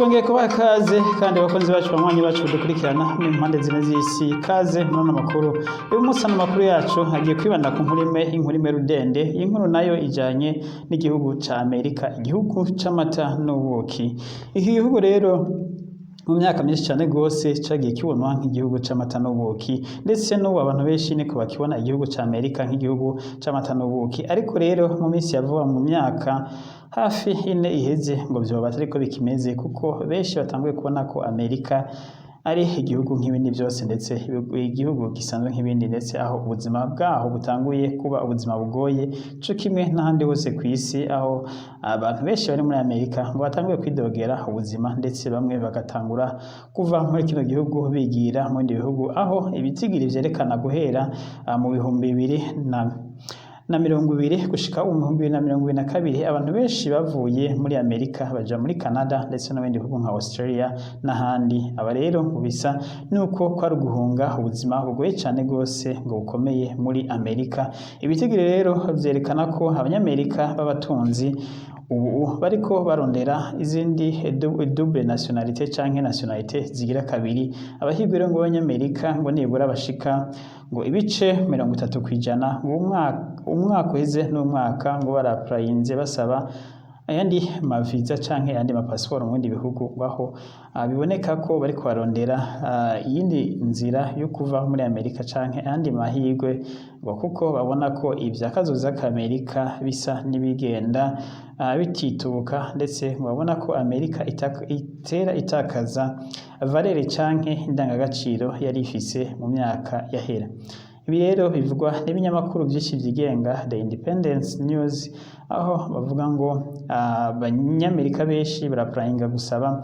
Twongeye kubaha ikaze kandi, abakunzi bacu, banywanyi bacu dukurikirana mu mpande zine z'isi, ikaze muri ano makuru. Uyu munsi ano makuru yacu agiye kwibanda ku nkuru imwe, inkuru imwe rudende. Iyi nkuru nayo ijanye n'igihugu ca Amerika, igihugu c'amata n'ubuki. Iki gihugu rero mu myaka myinshi cyane rwose cagiye kibonwa nk'igihugu c'amata n'ubuki, ndetse n'ubu abantu benshi niko bakibona igihugu ca Amerika nk'igihugu c'amata n'ubuki. Ariko rero mu minsi ya vuba, mu myaka hafi 4 iheze, ngo vyoba atariko bikimeze, kuko benshi batanguye kubona ko Amerika ari igihugu nk'ibindi byose, ndetse igihugu gisanzwe nk'ibindi, ndetse aho ubuzima bwaho butanguye kuba ubuzima bugoye co kimwe n'ahandi hose ku isi, aho abantu benshi bari muri Amerika ngo batanguye kwidogera ubuzima, ndetse bamwe bagatangura kuva muri kino gihugu bigira mu bindi bihugu, aho ibitigiri vyerekana guhera mu 2020 gushika mu 2022, abantu benshi bavuye muri Amerika baja muri Canada ndetse no mu bindi bihugu nka Australia n'ahandi. Aba rero ngo bisa nuko kwari uguhunga ubuzima bugoye cane gose ngo bukomeye muri Amerika. Ibitigiri rero vyerekana ko Abanyamerika b'abatunzi ubu bariko barondera izindi double nationalité canke nationalité zigira kabiri. Abahigwe rero ngo b'Abanyamerika ngo nibura bashika ngo ibice 30% ngo umwaka uheze n'umwaka ngo barapurayinze basaba ayandi maviza canke ayandi mapasiporo mu bindi bihugu, aho biboneka ko bariko barondera iyindi nzira yo kuva muri Amerika canke ayandi mahirwe, ngo kuko babona ko ivya kazoza k'Amerika bisa n'ibigenda bitituka, ndetse ngo babona ko Amerika itera itakaza valeur canke indangagaciro yari ifise mu myaka yahera. Ibi rero bivugwa n'ibinyamakuru vyinshi vyigenga, The Independence News, aho bavuga ngo Abanyamerika benshi barapurayinga gusaba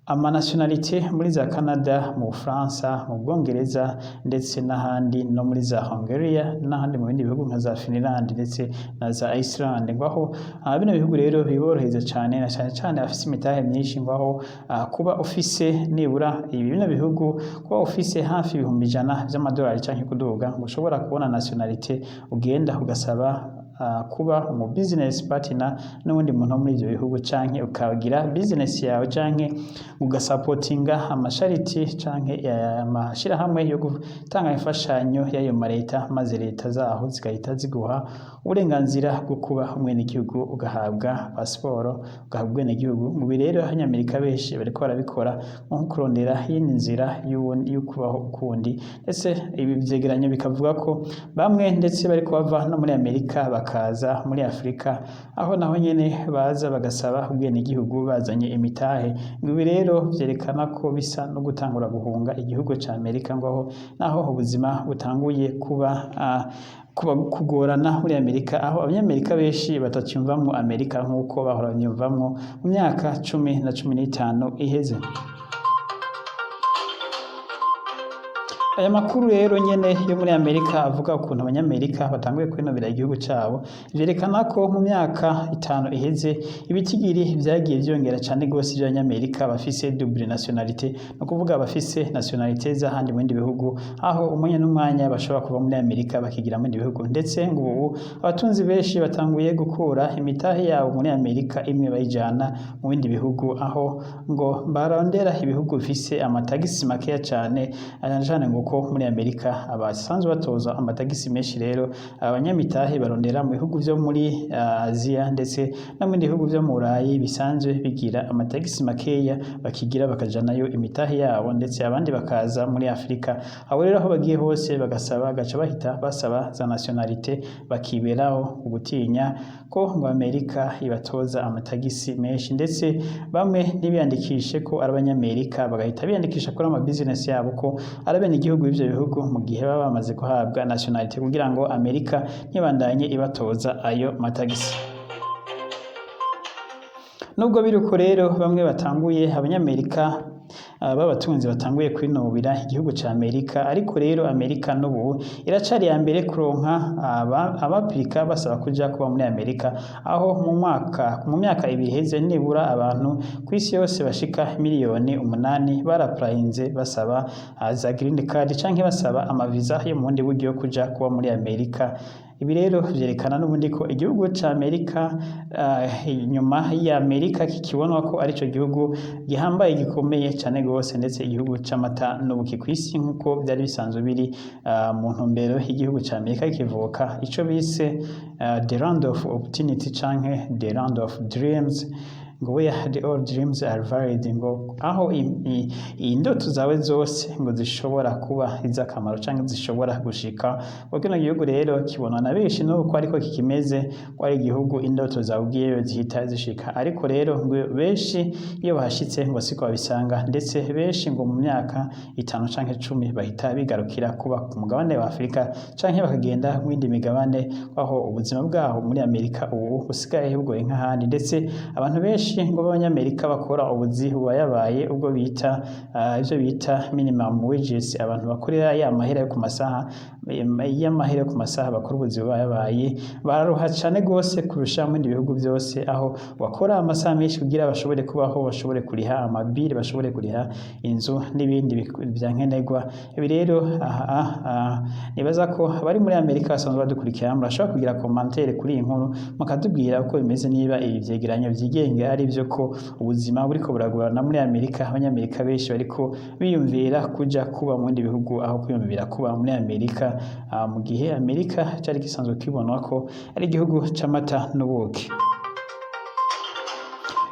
amanationalité muri za Canada, mu Bufaransa, mu Bwongereza ndetse n'ahandi, no muri za Hungary n'ahandi mu bindi bihugu nka za Finland ndetse na za Iceland, ngo aho bino bihugu rero biborohereza cane, na cane cane abafise imitahe myinshi, ngo aho kuba ufise nibura ibi bino bihugu, kuba ufise hafi 100,000 vy'amadolari canke kuduga, ngo ushobora kubona nationalité, ugenda ugasaba kuba umu business partner n'uwundi muntu wo muri ivyo bihugu, canke ukagira business yawe, canke ugasapotinga amacharity canke amashirahamwe yo gutanga imfashanyo y'ayo mareta, maze leta zaho zigahita ziguha uburenganzira bwo kuba umwenegihugu, ugahabwa pasiporo, ugahabwa ubwenegihugu. Ngo ibi rero Abanyamerika benshi bariko barabikora nko kurondera iyindi nzira yo kubaho ukundi, ndetse ibi vyegeranyo bikavuga ko bamwe ndetse bariko bava no muri Amerika bakaza muri Afrika, aho naho nyene baza bagasaba ubwenegihugu bazanye imitahe. Ngo ibi rero vyerekana ko bisa no gutangura guhunga igihugu ca Amerika, ngo aho naho ubuzima butanguye kuba kugorana muri Amerika, aho Abanyamerika benshi batacyumvamwo Amerika nk'uko bahora banyumvamwo mu myaka 10 na 15 iheze. Aya makuru rero nyene yo muri Amerika avuga ukuntu Abanyamerika batanguye kwinubira igihugu cabo, vyerekana ko mu myaka 5 iheze ibitigiri vyagiye vyongera cane gose vy'Abanyamerika bafise double nationalité, no kuvuga bafise nationalité z'ahandi mu bindi bihugu, aho umwanya n'umwanya bashobora kuva muri Amerika bakigira mu bindi bihugu. Ndetse ngo ubu abatunzi benshi batanguye gukura imitahe yabo muri Amerika, imwe bayijana mu bindi bihugu, aho ngo barondera ibihugu bifise amatagisi makeya cane, cane ngo ko muri Amerika abasanzwe batoza amatagisi menshi. Rero abanyamitahe barondera mu bihugu vyo muri Aziya ndetse no mu bindi bihugu vyo mu Burayi bisanzwe bigira amatagisi makeya, bakigira bakajanayo imitahe yabo, ndetse abandi bakaza muri Afrika. Abo rero aho bagiye hose bagasaba, gaca bahita basaba za nationalité, bakiberaho ugutinya ko ngo Amerika ibatoza amatagisi menshi, ndetse bamwe ntibiyandikishe ko ari Abanyamerika, bagahita biyandikisha kuri ama business yabo ko ari abenegihugu b'ivyo bihugu mu gihe baba bamaze guhabwa nationalité, kugira ngo Amerika ntibandanye ibatoza ayo matagisi. Nubwo biri uko rero, bamwe batanguye, Abanyamerika b'abatunzi batanguye kwinubira igihugu ca Amerika, ariko rero Amerika n'ubu iracari ya mbere kuronka abapirika basaba kuja kuba muri Amerika, aho mu myaka 2 iheze nibura abantu kw'isi yose bashika miliyoni 8 barapurayinze basaba za green card canke basaba amaviza yo mu bundi buryo kuja kuba muri Amerika. Ibi rero vyerekana n'ubundi ko igihugu ca Amerika, inyuma ya Amerika, kikibonwa ko arico gihugu gihambaye, gikomeye cane gose, ndetse igihugu c'amata n'ubuki kw'isi, nk'uko vyari bisanzwe biri mu ntumbero y'igihugu ca Amerika kivuka, ico bise "the land of opportunity" canke "the land of dreams", ngo "where the all dreams are valid", ngo aho indoto zawe zose ngo zishobora kuba iz'akamaro canke zishobora gushika. Ngo kino gihugu rero kibonwa na benshi nuko ariko kikimeze, ko ari igihugu indoto zawe ugiyeyo zihita zishika. Ariko rero ngo benshi iyo bahashitse ngo siko babisanga, ndetse benshi ngo mu myaka 5 canke 10 bahita bigarukira kuba ku mugabane wa Afurika canke bakagenda mu yindi migabane, aho ubuzima bwaho muri Amerika ubu busigaye bugoye nk'ahandi. Ndetse abantu benshi ngo b'Abanyamerika bakora ubuzi bubayabaye, ubwo bita ivyo bita minimum wages, abantu bakorera ya mahera yo ku masaha, y'amahera yo ku masaha, bakora ubuzi bubayabaye, bararuha cane gose kurusha mu bindi bihugu vyose, aho bakora amasaha menshi kugira bashobore kubaho, bashobore kuriha amabiri, bashobore kuriha inzu n'ibindi vya nkenerwa. Ibi rero aha nibaza ko abari muri Amerika basanzwe badukurikira murashobora kugira commentaire kuri iyi nkuru, mukatubwira uko bimeze, niba ibi vyegeranyo vyigenga ari vyo, ko ubuzima buriko buragorana muri Amerika, Abanyamerika benshi bariko biyumvira kuja kuba mu bindi bihugu aho kwiyumvira kuba muri Amerika, mu gihe Amerika cari gisanzwe kibonwa ko ari igihugu c'amata n'ubuki.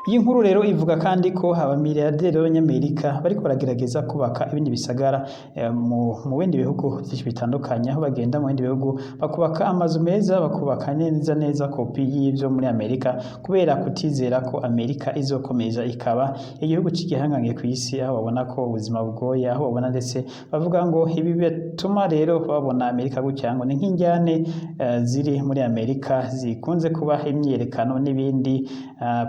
Iyi nkuru rero ivuga kandi ko abamiliyarderi b'Abanyamerika bariko baragerageza kubaka ibindi bisagara mu bindi bihugu vyinshi bitandukanye, aho bagenda mu bindi bihugu bakubaka amazu meza, bakubaka neza neza kopi y'ivyo muri Amerika, kubera kutizera ko Amerika izokomeza ikaba igihugu c'igihangange kw'isi, aho babona ko ubuzima bugoye, aho babona ndetse bavuga ngo ibi bituma rero babona Amerika gutya ngo ni nk'injyane ziri muri Amerika zikunze kuba imyiyerekano n'ibindi,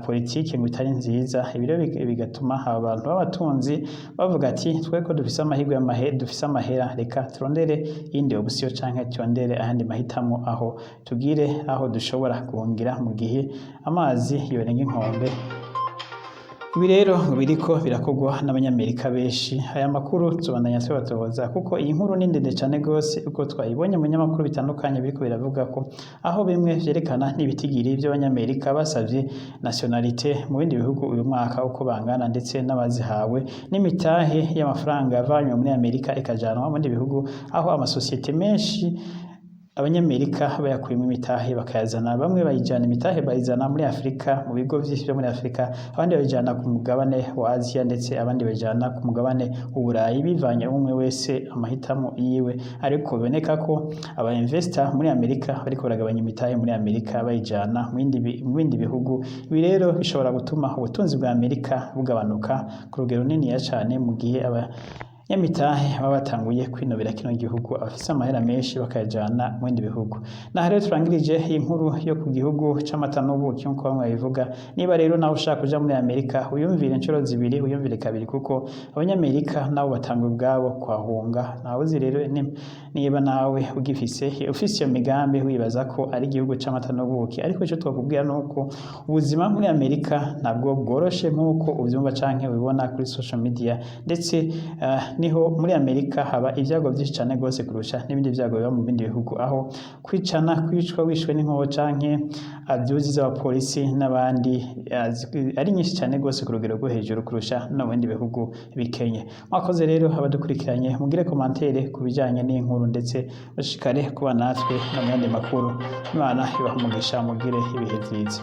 politike ngo itari nziza. Ibi rero bigatuma aba bantu b'abatunzi bavuga ati: "Twe ko dufise amahirwe y'amahe, dufise amahera, reka turondere iyindi option canke turondere ayandi mahitamo, aho tugire aho dushobora guhungira mu gihe amazi yorenga inkombe." Ibi rero ngo biriko birakorwa n'Abanyamerika benshi. Aya makuru tubandanya tubatohoza, kuko iyi nkuru ni ndende cane gose, uko twayibonye mu binyamakuru bitandukanye biriko biravuga ko aho bimwe vyerekana n'ibitigiri vy'Abanyamerika basavye nationalité mu bindi bihugu uyu mwaka uko bangana, ndetse n'abazihawe, n'imitahe y'amafaranga yavanywe muri Amerika ikajanwa mu bindi bihugu, aho amasosiyete menshi Abanyamerika bayakuyemo imitahe bakayazana, bamwe bayijana imitahe bayizana muri Afurika mu bigo vyinshi vyo muri Afurika, abandi bayijana ku mugabane wa Aziya, ndetse abandi bayijana ku mugabane w'Uburayi, bivanye umwe wese amahitamo yiwe. Ariko biboneka ko aba investor muri Amerika bariko baragabanya imitahe muri Amerika bayijana mu bindi bihugu. Ibi rero bishobora gutuma ubutunzi bwa Amerika bugabanuka ku rugero runiniya cane, mu gihe aba nyamitahe baba batanguye kwinubira kino gihugu, abafise amahera menshi bakayajana mu bindi bihugu. Naha rero turangirije iyi nkuru yo ku gihugu c'amata n'ubuki, nk'uko bamwe babivuga. Niba rero nawe ushaka kuja muri Amerika, uyumvire inshuro zibiri, uyumvire kabiri, kuko Abanyamerika nabo batanga ubwabo kwahunga. Ntawe uzi rero niba nawe ugifise, ufise iyo migambi, wibaza ko ari igihugu c'amata n'ubuki. Ariko ico twakubwira nuko ubuzima muri Amerika ntabwo bworoshe nk'uko uvyumva canke ubibona kuri social media, ndetse niho muri Amerika haba ibyago byinshi cyane rwose kurusha n'ibindi byago biba mu bindi bihugu, aho kwicana, kwicwa wishwe n'inkoho canke abyuzi z'abapolisi n'abandi ari nyinshi cyane rwose ku rugero rwo hejuru kurusha no mu bindi bihugu bikenye. Mwakoze rero abadukurikiranye, mugire commentaire ku bijyanye n'inkuru, ndetse bashikare kuba natwe no mu yandi makuru. Imana ibaha umugisha, mugire ibihe byiza.